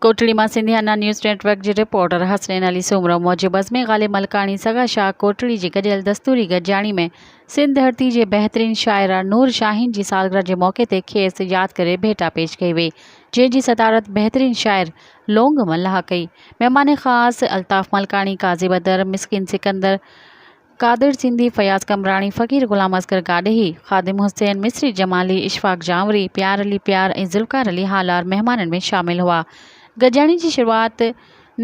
ڪوٽڙي مان Sindhiana news net work جي reporter Hasnain Ali Soomro موجب بزم غالب ملڪاڻي سگا شاهه ڪوٽڙي جي گڏيل دستوري گڏجاڻي ۾ سنڌ ڌرتي جي بهترين شاعره نور شاهين جي سالگرهه جي موقعي تي کيس ياد ڪري ڀيٽا پيش ڪئي وئي جنهن جي صدارت بهترين شاعر لونگ ملاح ڪئي مهمان خاص الطاف ملڪاڻي قاضي بدر مسڪين سڪندر قادر سنڌي، فياض قمبراڻي، فقير غلام اصغر گاڏهي، خادم حسين، مصري جمالي، اشفاق جانوري، پيار علي پيار ۽ ذوالفقار علي هالار مهمانن ۾ شامل هئا. گڏجاڻي جي شروعات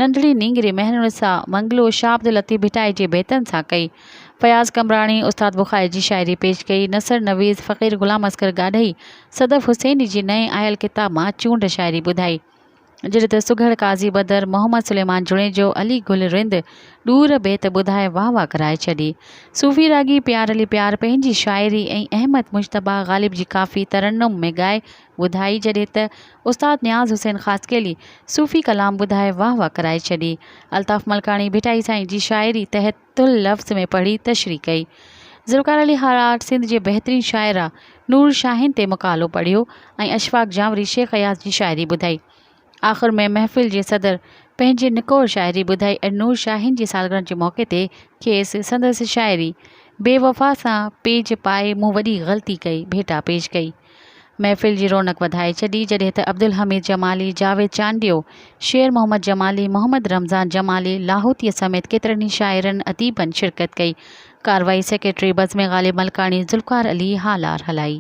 ننڍڙي نينگري مهرالنساء منگلو شاهه عبداللطيف ڀٽائي جي بيتن سان ڪئي. فياض قمبراڻي استاد بخاري جي شاعري پيش ڪئي. نثر نويس فقير غلام اصغر گاڏهي صدف حسيني جي نئين آيل ڪتاب مان چونڊ شاعري ٻڌائي. جڏهن ته سگهڙ قاضي بدر، محمد سليمان جوڻيجو، علي گل رند ڏور بيت ٻڌائي واهه واهه ڪرائي ڇڏي. صوفي راڳي پيار علي پيار پنهنجي شاعري ۽ احمد مجتبيٰ غالب جي ڪافي ترنم ۾ ڳائي ٻڌائي جڏهن ته استاد نياز حسين خاصخيلي صوفي ڪلام ٻڌائي واهه واهه ڪرائي ڇڏي. الطاف ملڪاڻي ڀٽائي سائين جي شاعري تحت اللفظ ۾ پڙهي تشريح ڪئي. ذوالفقار علي هالاٽ سنڌ جي بهترين شاعره نور شاهين تي مقالو پڙهيو ۽ اشفاق جانوري شيخ اياز جي شاعري ٻڌائي. آخر ۾ محفل جي صدر پنهنجي نڪور شاعري ٻڌائي ۽ نور شاهين جي سالگرهه جي موقعي تي کيس سندس شاعري بي وفا سان پيج پائي مون وڏي غلطي ڪئي ڀيٽا پيش ڪئي. محفل جي رونق وڌائي ڇڏي، جڏهن ته عبدالحميد جمالي، جاويد چانڊيو، شير محمد جمالي، محمد رمضان جمالي، لاهوتيء سميت ڪيترن ئي شاعرن، اديبن شرڪت ڪئي. ڪارروائي سيڪريٽري بزم غالب ملڪاڻي ذوالفقار علي هالار هلائي.